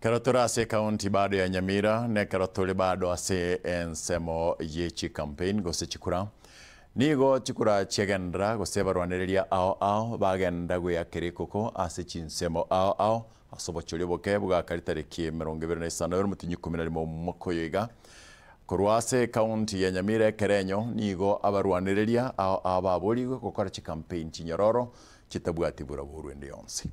Ekero tore ase ekaunti bado ya Nyamira, na ekero tore bado ase ensemo ye chicampaign gose chikura, nigo chikura chiagenderera gose abarwanereria ao ao bagenda goeakera ekoko ase chinsemo ao ao ase obochori oboke bogakari tariki 25 omotienyi 11 omwaka oyo iga. Korwa ase ekaunti ya Nyamira ekerenyo nigo abarwanereria ao ao baborigwe gokora chicampaign chinyororo chitabwati buraburu ende yonsi.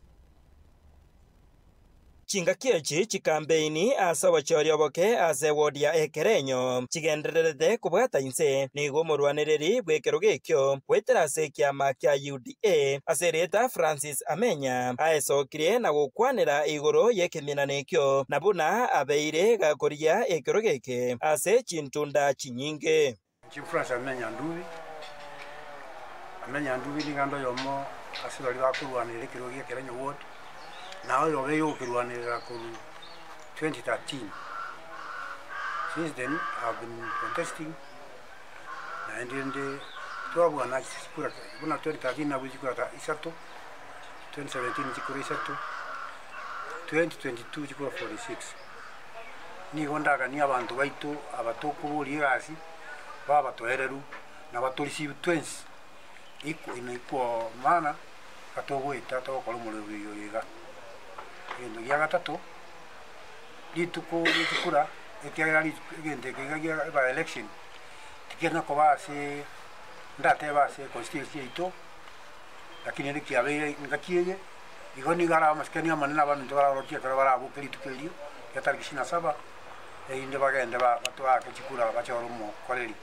Chingaki echi chikampeini ase obochori oboke ase ewodi ya Ekerenyo chigendererete kobwata inse, nigo omorwanereri bw'ekerogo ekio goetera ase ekiama kia UDA ase erieta Francis Amenya aesokirie na gokwanera igoro y'ekeminano ekio na buna abeire gakorigia ekerogo eke ase chintunda chinyinge. Inche Francis Amenya Ndubi, Amenya Ndubi nigo ande oyomo ase baria bakorwanerera ekerogo gia Ekerenyo Ward, na oyobeire ogokerwanerera korwa 2013. Since then I have been contesting, naende rende twabwana chikura buna 2013 nabwo chikura ta isato, 2017 chikura isato, 2022 chikura 46. Nigo ndaganie abanto baito aba tokoboria egasi babatoereru na batorisiwe twensi in equal manner gatogoeta togokora omorero oyo iga. Egento gia gatato, rituko rie chikura ekiagera egento eke iga gia by election tikeri koba ase ndatebe ase econstituency yaito lakini rende kiabeire engaki eye. Igo nigo arabe amasikani amanene abaminto bararorokie ekero baraboke rituko erio ria tariki ishirini na saba, erinde bagende batoake chikura bachore omokoreri.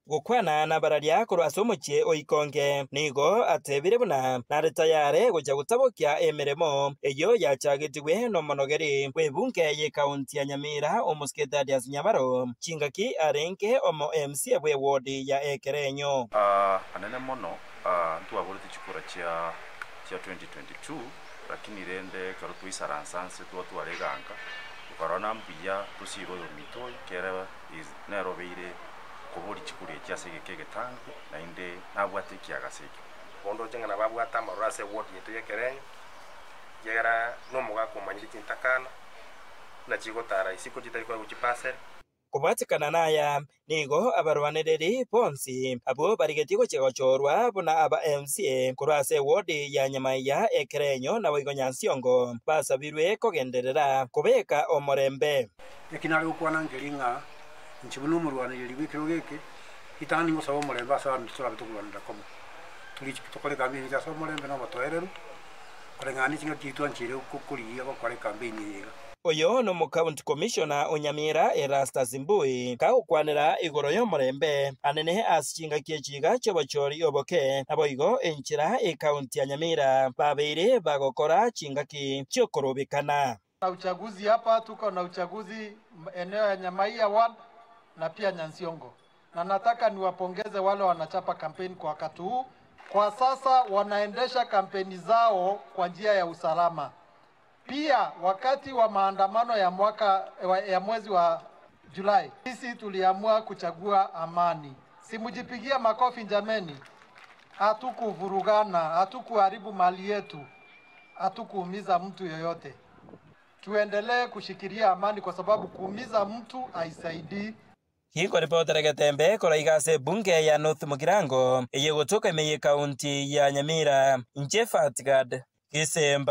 Gokwana nabararia korwa ase omochie o Ikonge, nigo atebire buna nare tayare gocha gotabokia emeremo eyio yachagetigwe nomonogeri bw'ebunge y'ekaunti ya Nyamira omosike Thaddeus Nyabaro chingaki arenge omo MCA bw'ewodi ya Ekerenyo. Anene mono ntwaborete chikura chia chia 2022 lakini rende ekero twaisaransa nse twatwara eganka tokarora na mbuya tosiire oyominto oyo kere is nere obeire koboria chikura echi ase egeka egetangi naende nabwate ekiagasa ekio. Bono ndoche ng'a nababwate amaroro ase eward yaito y'ekerenyo, ekiagera nomogaka omanyire chintakana, buna chigotara isiko chitari koegwa chipasere. Kobwatekana naya, nigo abarwanereri bonsi abwo barigetie gochia gochorwa buna aba MCA korwa ase ewodi ya Nyamaiya, Ekerenyo naboigo Nyansiongo basabirwe kogenderera kobeka omorembe. Eki nare gokwana nkeri ng'a inche buna omorwanereri bw'ekerogo eke, ritang'ani ngosaba omorembe ase abanto torabe tokorwanera komo. Toriche tokore ekambeini ase omorembe na obotoereru, koreng'ana ne chingaki twancheire korigia gokora ekambeini eye iga. Oyo nomocounty commissioner o Nyamira Erastus Mbui kagokwanera igoro y'omorembe anene ase chingaki echi iga chi'obochori oboke naboigo enchera ecounty ya Nyamira babeire bagokora chingaki chi'okorobekana. Na uchaguzi hapa tuko na uchaguzi eneo ya Nyamaiya ward na pia Nyansiongo, na nataka niwapongeze wale wanachapa kampeni kwa wakati huu. Kwa sasa wanaendesha kampeni zao kwa njia ya usalama. Pia wakati wa maandamano ya mwaka ya mwezi wa Julai, sisi tuliamua kuchagua amani. Simujipigia makofi jameni. Hatukuvurugana, hatukuharibu mali yetu, hatukuumiza mtu yoyote. Tuendelee kushikilia amani kwa sababu kuumiza mtu haisaidii. Gikoripotera Getembe korwa iga ase ebunge ya North Mugirango, eye gotoka ime y'ekaunti ya Nyamira, inche Fatgad Gisemba.